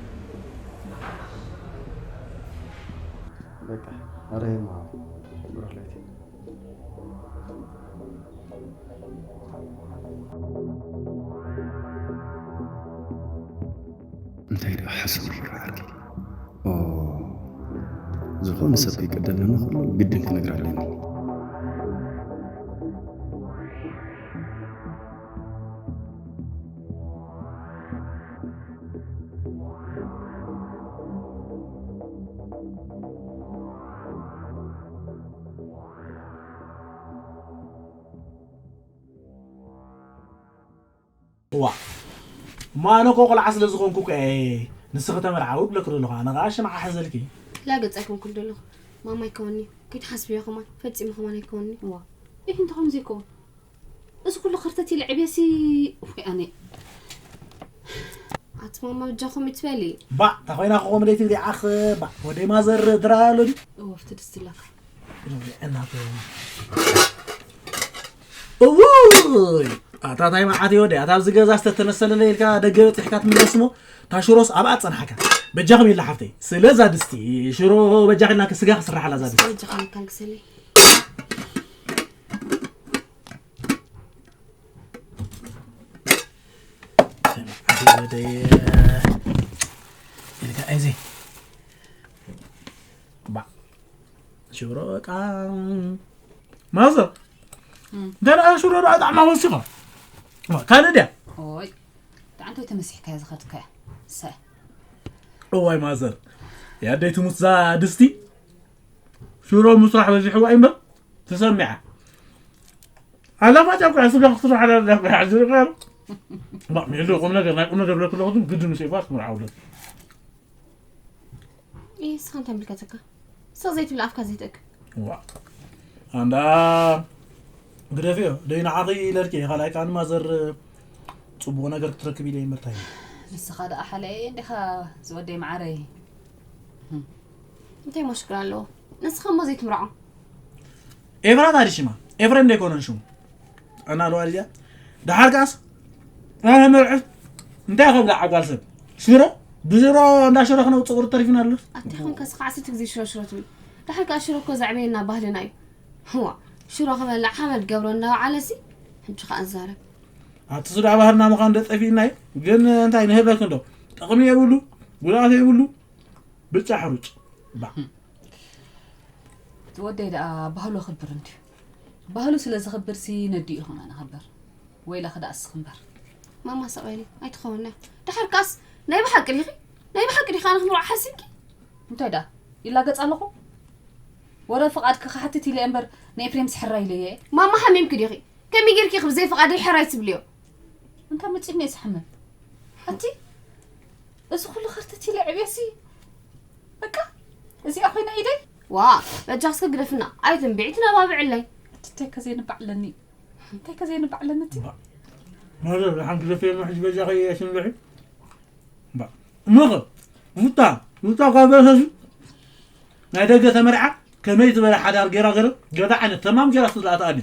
በቃ፣ ሐረ፣ ሄርሞን፣ ብሩኽ ለይቲ። እንታይ ደኣ ሓሳብ ይረኣልኪ? ኦ፣ ዝኾነ ሰብ ከይቀደመኒ ኩሉ ግድን ክነግራ ኣለኒ። እዋ። እሞ ኣነ እኮ ቆልዓ ስለ ዝኾንኩ እኮ እየ ንስኺ ተመርዓዊ እብለኪ ዘለኹ። ኣነ ኸዓ ሽምዓ ሕዘልኪ። ላገጽ ኣይኮንኩን ዘለኹ። ማማ ኣይከውንኒ። ከይትሓስብዮ ከማን። ፈጺሙ ከማን ኣይከውንኒ። እዋ። እህ፣ እንታይ ኮይኑ ዘይከውን? እዚ ኩሉ ኸርተት ኢለ ዕብየሲ፣ ወይ ኣነ። ኣቲ ማማ በጃኹም ይትበሊ። ባእ፣ እንታይ ኮይና ክኾም ደይ ትብሊ ዓኽ፣ ባእ፣ ወደይ ማዘር ድራ ኣሎ ድዩ? እወ፣ ኣብቲ ድስቲ ኣለካ። እናተ-፣ እውይ! ኣታ ታይ መዓት እዩ ወደይ፣ ኣታ ኣብዚ ገዛ ዝተተነሰለለ ኢልካ ደገ በጺሕካ ትምለስ እሞ፣ እታ ሽሮስ ኣብኣ ጸንሓካ። በጃኹም ኢላ ሓፍተይ፣ ስለዛ ድስቲ ሽሮ በጃኺ ኢልና ስጋ ክስርሓላ እዛ ድስቲ። በጃኻ ኢልካ ልግሰለይ። ወደይ ኢልካ እዚ ባ ሽሮ በቃ ማዘር እም። ደኣ ሽሮ ደኣ ጣዕማ ወሲኻ ካልእ ድያ? ኦይ፣ ደኣ እንታይ ተመሲሕካያ ዝኸድካያ? ሰ። እዋይ ማዘር፣ ያደይ ትሙት ዛ ድስቲ ሽሮ ምስራሕ በዚሕዋ እዩ እምበር ትሰሚዓ። ኣላ ፋጫ እኮ ስጋ ክትስራሕ ኣላ እኮ ሓዚሩ እኮ። ባ፣ ሜሉ ቁም ነገር፣ ናይ ቁም ነገር ብለክ ኣለኹ፣ ግን ግድን ምስ ኢፋስ ምርዓው ብለክ። ኢህ፣ ንስኻ እንታይ ምልከተካ? ስቕ ዘይትብል ኣፍካ ዘይትእክ። ዋ። ኣንዳ ግደፍዮ፣ ደይ ንዓኺ ኢለልኪ፣ ካልኣይ ከኣ ንማዘር ጽቡቕ ነገር ክትረክብ ኢለ ይምርታይ። ንስኻ ደኣ ሓለየ እንዲኻ ዝወደይ መዓረይ። እንታይ መሽክር ኣለዎ? ንስኻ እሞ ዘይትምርዖ። ኤፍራታ ድሽማ ኤፍሬም ደይኮነን ሽሙ። ኣና ለዋልያ ደሓር ካስ ኣነ መርዕስ እንታይ ከብላ ዓጓል ሰብ ሽሮ ብሽሮ እንዳ ሽሮ ክነውፅእ ቁርብ ተሪፊና ኣሎ። ኣታ ይኹን ከስኻ ዓሰርተ ግዜ ሽሮ ሽሮ ትብል። ደሓር ከኣ ሽሮ እኮ ዘዕበየና ባህልና እዩ። ህዋ ሽሮ ክበልዕ ሓመድ ገብሮ እንዳበዓለሲ ሕጂ ከኣ እዛረብ። ኣቲ ሱዳ ባህልና ምዃን ደጠፊእና እዩ። ግን እንታይ ንህበክ እንዶ ጥቕሚ የብሉ ጉድኣት የብሉ። ብጫ ሕሩጭ ባ ወደይ ደኣ ባህሉ ክብር እንድዩ። ባህሉ ስለ ዝኽብር ሲ ነዲኡ ይኹና ንኽብር። ወይላ ክዳ እስኽ እምበር። ማማ ሰቐሊ ኣይትኸውን ናይ ደሓር ካስ ናይ ብሓቂ ዲኺ ናይ ብሓቂ ዲኻ ንኽምርዖ ሓሲብኪ እንታይ ደኣ ይላገጽ ኣለኹ ወረ ፍቓድኪ ክሓትት ኢለ እምበር ንኤፍሬም ስሕራ ኢለየ ማማ ሓሚምኪ ዲኺ ከመይ ጌርኪ ኢኺ ብዘይ ፍቓደይ ሕራይ ትብልዮ እንታይ መጺእኒ እየ ዝሓምም ኣቲ እዚ ኩሉ ከርተት ኢለ ዕብየሲ በቃ እዚኣ ኮይና ኢደይ ዋ በጃ እስከ ግደፍና ኣይትንብዒ ትነባብዕለይ እንታይ ከዘይንባዕ ኣለኒ እንታይ ከዘይንባዕ ኣለኒ እቲ ማለት ሓንቲ ዘፈየ ሕጂ በጃ ከየ ሽንብዒ እምበ ሙኸ ሙታ ሙታ ኳ በሰሱ ናይ ደገ ተመርዓ ከመይ ዝበለ ሓዳር ገይራ ገለ ገለ ዓይነት ተማም ገይራ ስለ ኣትኣኒ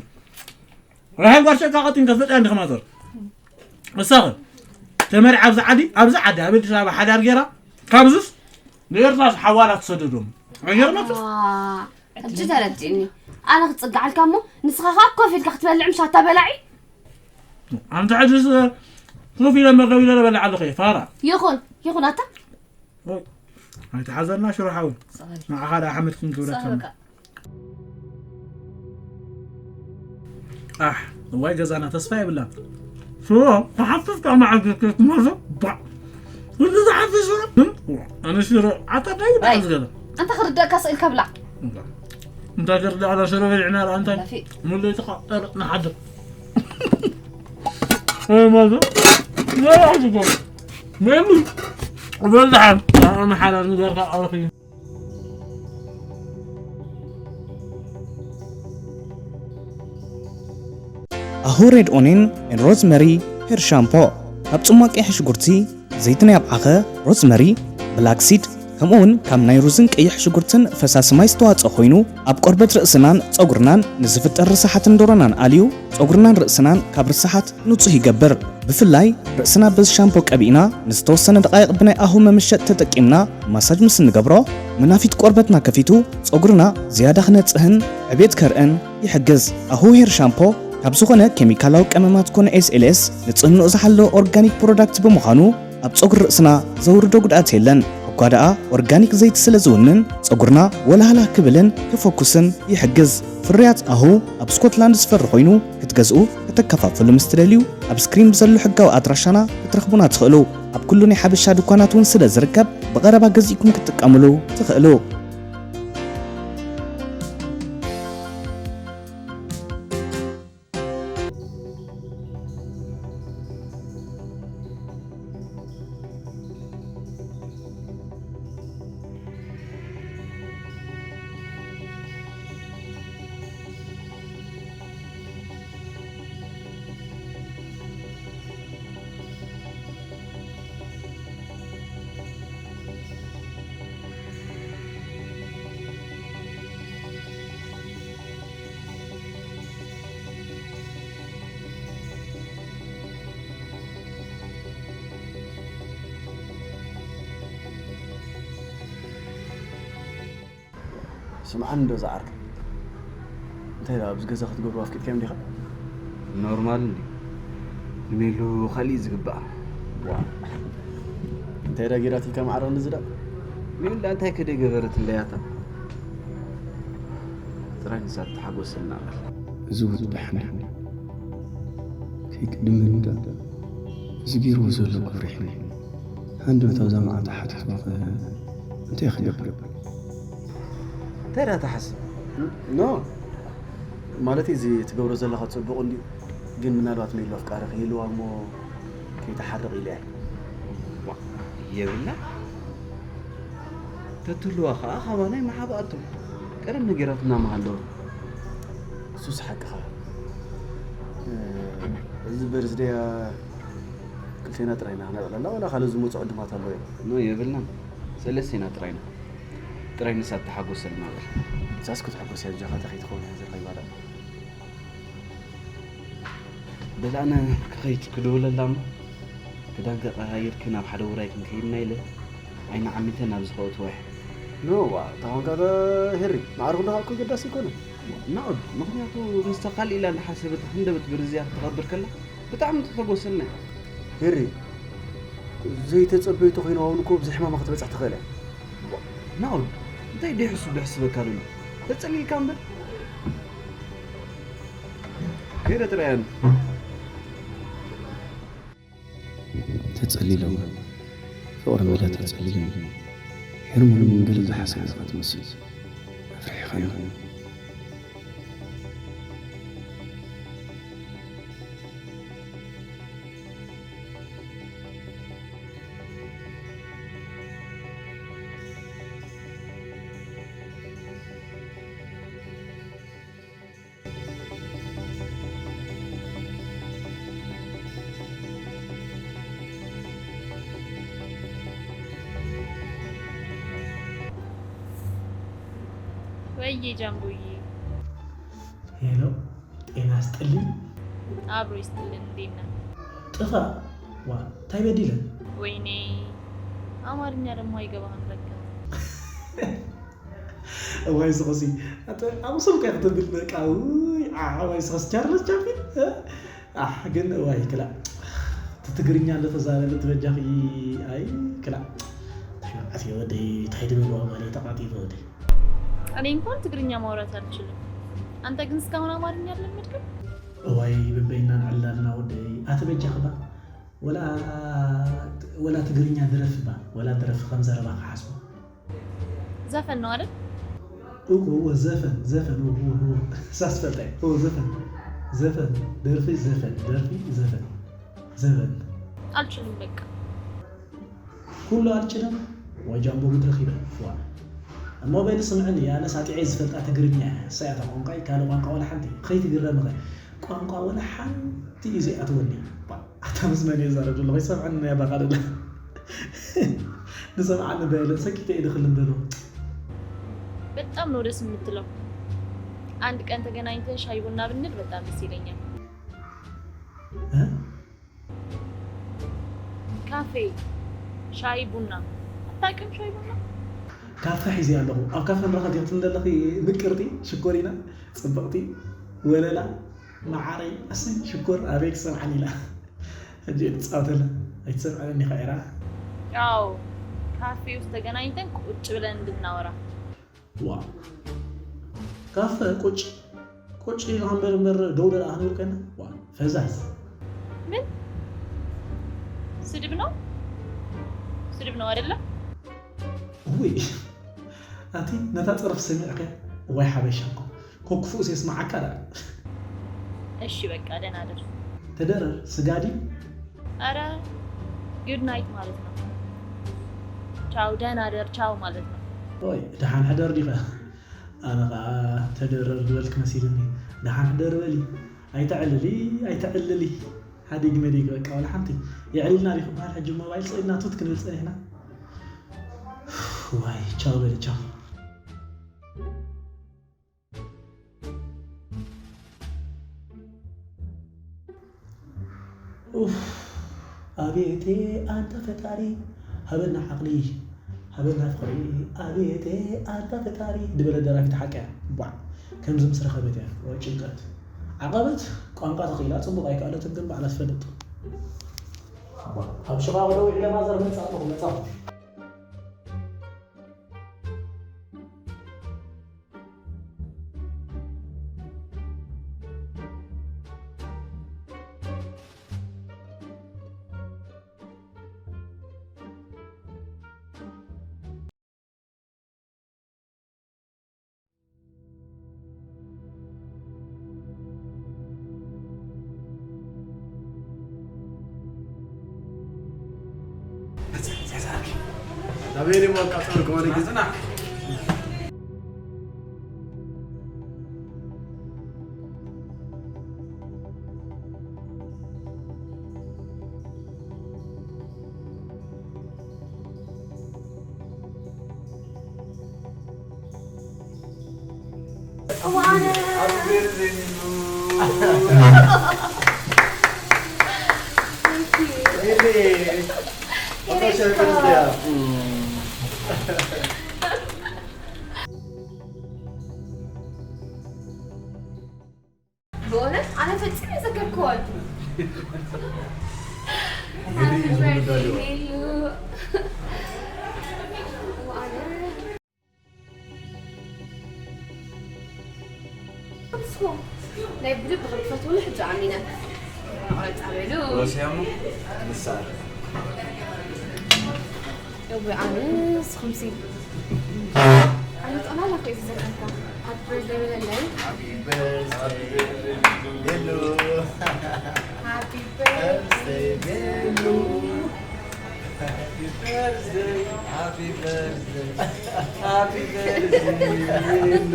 ራሄል ጓል ሸቃ ቀጢን ከፍለጥ እንዲ ከማተር እሳኸ ተመርዓ ኣብዚ ዓዲ ኣብዚ ዓዲ ኣብ ኣዲስ ኣበባ ሓዳር ገይራ ካብዝስ ንኤርትራስ ሓዋላ ትሰደዶም ኣይገርመት ሕጂ ተረዲእኒ ኣነ ክፅግዓልካ እሞ ንስኻ ከዓ ኮፍ ኢልካ ክትበልዕ ምሽ ኣታ በላዒ ኣንተ ሕጅስ ኮፍ ኢለ መገብ ኢለ በልዕ ኣለኹ ፋራ ይኹን ይኹን ኣታ ኣይትሓዘና ሽሮ ሓዊ ንዓኻ ደኣ ሓመድ ክንክብረካ ኣሕ እዋይ ገዛና ተስፋ የብላን ሽሮ ተሓፍፍካ መዓልቲ ክትመርዞ ባዕ ኩሉ ዝሓፍሽ ሽሮ ኣነ ሽሮ ዓተዳይ ብጣዕሚ ዝገዛ ኣንታ ክርደእካ ስእልካ ብላዕ እንታይ ገርዳ ኣላ ሽሮ በሊዕና ደኣ እንታይ ሙሉ ተቃጠለ ንሓድር ማለት ነው። ምን በልተሃል ኣነ ሓላል ንገርካ ኣረኺ ኣሁ ሬድ ኦኔን ኤን ሮዝመሪ ሄር ሻምፖ ካብ ጽሟቕ ቀይሕ ሽጉርቲ ዘይቲ ናይ ኣብዓኸ፣ ሮዝመሪ፣ ብላክሲድ፣ ከምኡውን ካብ ናይ ሩዝን ቀይሕ ሽጉርትን ፈሳሲ ማይ ዝተዋጽኦ ኮይኑ፣ ኣብ ቆርበት ርእስናን ጸጉርናን ንዝፍጠር ርሳሓትን ዶሮናን ኣልዩ፣ ጸጉርናን ርእስናን ካብ ርሳሓት ንጹህ ይገብር። ብፍላይ ርእስና በዚ ሻምፖ ቀቢእና ንዝተወሰነ ደቓይቕ ብናይ ኣሁ መምሸጥ ተጠቂምና ማሳጅ ምስ እንገብሮ፣ መናፊት ቆርበትና ከፊቱ ጸጉርና ዝያዳ ክነጽህን ዕቤት ከርእን ይሕግዝ። ኣሁ ሄር ሻምፖ ካብ ዝኾነ ኬሚካላዊ ቀመማት ኮነ ኤስ ኤል ኤስ ንጽህንኡ ዝሓለወ ኦርጋኒክ ፕሮዳክት ብምዃኑ ኣብ ጸጉሪ ርእስና ዘውርዶ ጉድኣት የለን። እኳ ደኣ ኦርጋኒክ ዘይቲ ስለ ዝውንን ጸጉርና ወላህላህ ክብልን ክፈኩስን ይሕግዝ። ፍርያት ኣሁ ኣብ ስኮትላንድ ዝፈሪ ኮይኑ ክትገዝኡ ከተከፋፍሉ ምስ ትደልዩ ኣብ ስክሪን ብዘሎ ሕጋዊ ኣድራሻና ክትረኽቡና ትኽእሉ። ኣብ ኩሉ ናይ ሓበሻ ድኳናት እውን ስለ ዝርከብ ብቐረባ ገዚእኩም ክትጥቀምሉ ትኽእሉ። ስምዓኒ እንዶ ዝዓርከይ፣ እንታይ ደኣ ኣብዚ ገዛ ክትገብሩ ኣፍቂድካዮም ዲኻ? ኖርማል እንድዩ። ንሜሉ ካልእ እዩ ዝግብኣ። ዋ፣ እንታይ ደኣ ገይራትልካ ማዕረ ክንድዚ ደኣ? ሜሉ ደኣ እንታይ ከ ደይገበረትለይ ኣታ? ጥራይ ንሳ ትተሓጎሰልና በል። እዚ ወዲ ደሓን ከይቅድመኒ ደኣ እዚ ገይርዎ ዘሎ ክብሪ ይሕነ። ሃንደበት ኣብዛ መዓልቲ ሓቲትዎ ኸ እንታይ ክገብር? እንታይ ደኣ ትሓስብ? ኖ፣ ማለተይ እዚ ትገብሮ ዘለኻ ጽቡቕ እንድዩ፣ ግን ምናልባት ሜሉ ኣፍቃሪ ከይህልዋ እሞ ከይትሓርቕ ኢለ እየ። የብላ ተትህልዋ ኸኣ ካባና ኣይምሓብኣቶ። ቀደም ነጊራትና ምሃለወ። እሱስ ሓቅኻ። እዚ በርዝደያ ክልቴና ጥራይ ኢና ነዕለላ፣ ዋላ ካልእ ዝመጹ ዕዱማት ኣለዉ እዮም? ኖ፣ የብልናን። ሰለስቴና ጥራይ ኢና። ጥራይ ንሳ ትሓጎሰልና በል። ንሳስ ክትሕጎስ እያ፣ ኣጆኻ፣ እንታይ ከይትኸውን እያ ዘለኻ ይባዳ። በል ኣነ ክኸይድ ክድውለላ እሞ፣ ክዳን ከቀያይርኪ ናብ ሓደ ውራይ ክንከይድ ኢና ኢለ፣ ዓይኒ ዓሚተ ናብዚ ከእትዋ እየ። ኖ፣ ዋ፣ እንተኾንካ ዶ ሄሪ፣ ማዕርኹ እንዳሃብኩ ገዳሲ ኣይኮነን። ናኦድ፣ ምኽንያቱ ምስታ ካልእ ኢላ እንዳሓሰበት ሃንደበት ብርዝያ ክትኸብር ከላ፣ ብጣዕሚ ተተጎሰልና። ሄሪ፣ ዘይተጸበይቶ ኮይና እውን እኮ ኣብዚ ሕማማ ክትበጽሕ ትኽእል እያ። ናኦድ፣ እንታይ ደይ ሕሱብ ደሕስበካ ደሎ? ተጸሊልካ እምበር። ከይደ ጥራይ ኣነ። ተጸሊሎም ፍቕሪ መዳ ተጸሊሎም ሄርሞን ገለ ዝሓሰበ ኢኻ ትመስል ኣፍሪሕኻኒ። ወይዬ ጃምቦዬ። ሄሎ፣ ጤና ይስጥልኝ። አብሮ ይስጥልን። እንዴት ነህ? ጥፋ። ዋ፣ እንታይ በዲለ? ወይኔ፣ አማርኛ ደግሞ አይገባህም ለካ። እዋይ ስኸሲ፣ ኣቕሱም ከ ክትብል በቃ። ውይ፣ ዓ- እዋይ ስኸሲ፣ ቻርለስ ቻፕሊን። እ? ኣሕ፣ ግን እዋይ ክላ፣ እቲ ትግርኛ እንዳተዛረበ ትበጃኺ። ኣይ ክላ፣ ኣቲ ወደይ፣ እንታይ ድብል ዋማለ ተቃጢ ወደይ። እኔ እንኳን ትግርኛ ማውራት አልችልም። አንተ ግን እስካሁን አማርኛ አልለመድክም? እዋይ በበይና ንዕላልና ወደይ፣ ኣቲ በጃኺ ባ፣ ወላ፣ ወላ ትግርኛ ድረፊ ባ፣ ወላ ድረፊ ከም ዘረባ ክሓስቦ። ዘፈን ነው አይደል? እዎ፣ እዎ፣ ዘፈን፣ ዘፈን፣ እዎ፣ እዎ፣ እዎ። ሳስፈልጠ፣ እዎ፣ ዘፈን፣ ዘፈን፣ ደርፊ፣ ዘፈን፣ ደርፊ፣ ዘፈን፣ ዘፈን። አልችልም በቃ። ኩሉ ኣልችልን ወይ ጃምቦ መድረኽ ይበል። ዋ። እሞ በሊ ስምዕኒ፣ ኣነስ ኣጢዐ ዝፈልጣ ትግርኛ እያ። እሳ እያ እታ ቋንቋይ፣ ካልእ ቋንቋ ወላ ሓንቲ። ከይትግረምኸ። ቋንቋ ወላ ሓንቲ እዩ ዘይኣትወኒ። ባ፣ ኣታ ምስ መን እየ ዛረብ ዘለኹ? ይሰምዐኒ እያ ባኻ ደለ። ንሰምዓኒ በለ፣ ሰኪተ ኢለ ክልም ደሎ። በጣም ነው ደስ የምትለው። አንድ ቀን ተገናኝተን ሻይ ቡና ብንል በጣም ደስ ይለኛል። እ? ካፌ ሻይ ቡና አታውቅም? ሻይ ቡና ካፈ ሒዘ ኣለኹ። ኣብ ካፈ ንረኸ ገብትን ዘለኺ ምቅርቲ ሽኮሪና፣ ጽብቕቲ፣ ወለላ፣ መዓረይ፣ ኣሰይ ሽኮር ኣበይ ክሰምዓን ኢላ። ሕጂ ትጻወተላ ኣይትሰምዓን እንዲኻ ዒራ። ያው ካፌ ውስጥ ተገናኝተን ቁጭ ብለን እንድናወራ። ዋ፣ ካፈ ቁጭ ቁጭ ኢልካ እምበር እምበር ደው ደኣ ክንብል ኮይና። ዋ፣ ፈዛዝ። ምን ስድብ ነው? ስድብ ነው አይደለም? ውይ፣ ኣቲ ነታ ጸርፍ ሰሚዕከ? ዋይ ሓበሻ እኮ። ኮክፉእስ የስምዓካ ደኣ። እሺ በቃ ደህና ደር። ተደረር፣ ስጋዲ። ኧረ ጉድ ናይት ማለት ነው። ቻው፣ ደህና ደር፣ ቻው ማለት ነው። ኦይ፣ ደሓን ሕደር ዲኸ? ኣነ ኸኣ ተደረር ዝበልክ መሲልኒ። ደሓን ሕደር በሊ። ኣይተዕልሊ፣ ኣይተዕልሊ። ሓዲግ መዲግ በቃ፣ ዋላ ሓንቲ። የዕሊልና ዲኹ በሃል፣ ሕጂ ሞባይል ስኢልና ቱት ክንብል ጸኒሕና። ዋይ፣ ቻው በሊ፣ ቻው። ኡፍ፣ ኣቤቴ ኣንታ ፈጣሪ፣ ሃበና ዓቕሊ፣ ሃበና ፍቕሪ፣ ኣቤቴ ኣንታ ፈጣሪ ድበለት ደራፊት ሓቂ እያ። ቧዕ፣ ከምዚ ምስ ረኸበት እያ። ወይ ጭንቀት። ዓቐበት ቋንቋ ተኽኢላ ጽቡቕ ኣይከኣለትን ግን ባዕላ ትፈልጥ። ቧዕ፣ ኣብ ሽቓቕ ደው ኢለ ማዘር መጻ ኣለኹ፣ መጻኹ። Happy birthday, Milu. Thank you. Really? Yes, Papa, sure, God. Mm. ብእውነት ኣነ ፈጺመ ኣይዘከርክዎን። እንግዲህ ዝብሉ ዳሉ። ንስኹም ናይ ብልቢ ከም ትፈትውኒ ሕጂ ኣሚነ። ቆረጻ በሉ። ሮሲያሞ ንሳ። እወ፣ ኣነ ንስኹምሲ? ኣነ ጠቕላላ እኮ እዩ ዝዘከርካ። ሃፒ በርዝደይ በለለይ። ሃፒ በርዝደይ ቤሉ። ሃፒ በርዝደይ ቤሉ። ሃፒ በርዝደይ፣ ሃፒ በርዝደይ፣ ሃፒ በርዝደይ ቤሉ።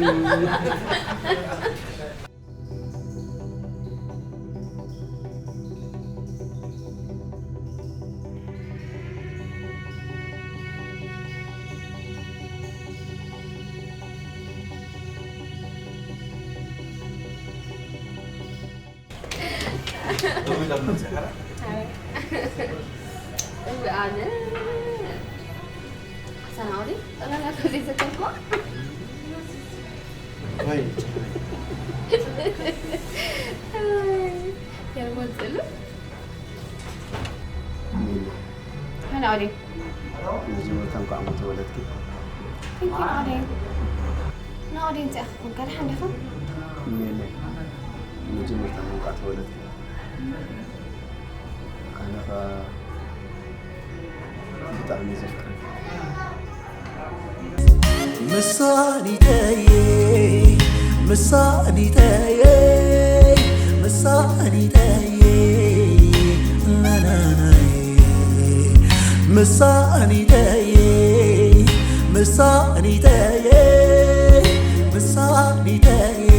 እወ፣ ኣነ ሳናውዲ ጠላላ ከዘይ ዘከርኳ። ወይ። የርሞን ጽሉ። ሚሊ። ሃና ኦዴ። መጀመርታ እንኳዕ ተወለድኪ። Thank you፣ ኦዴ። ንኦዴ እንታይ ኢኻ ኮንካ? ደሓን ዲኻ? ሚሊ። መጀመርታ እንኳዕ ተወለድኪ። ኣነ ኸኣ ብጣዕሚ ዘፍቅረኪ። መሳኒተየ፣ መሳኒተየ፣ መሳኒተየ፣ ናናናየ፣ መሳኒተየ፣ መሳኒተየ፣ መሳኒተየ፣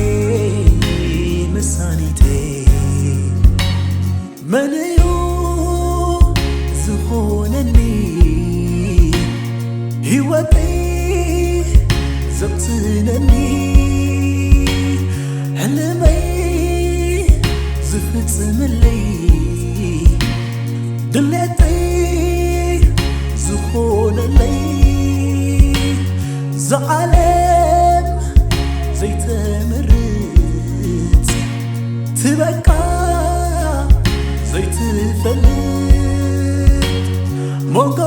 መሳኒተየ። መን እዩ ዝኾነኒ ህይወተይ ዘቕስነኒ፣ ሕልመይ ዝፍጽምለይ፣ ድሌተይ ዝኾነለይ፣ ዝዓለም ዘይተምርጽ ትበቃ ዘይትፈልጥ ሞንጎ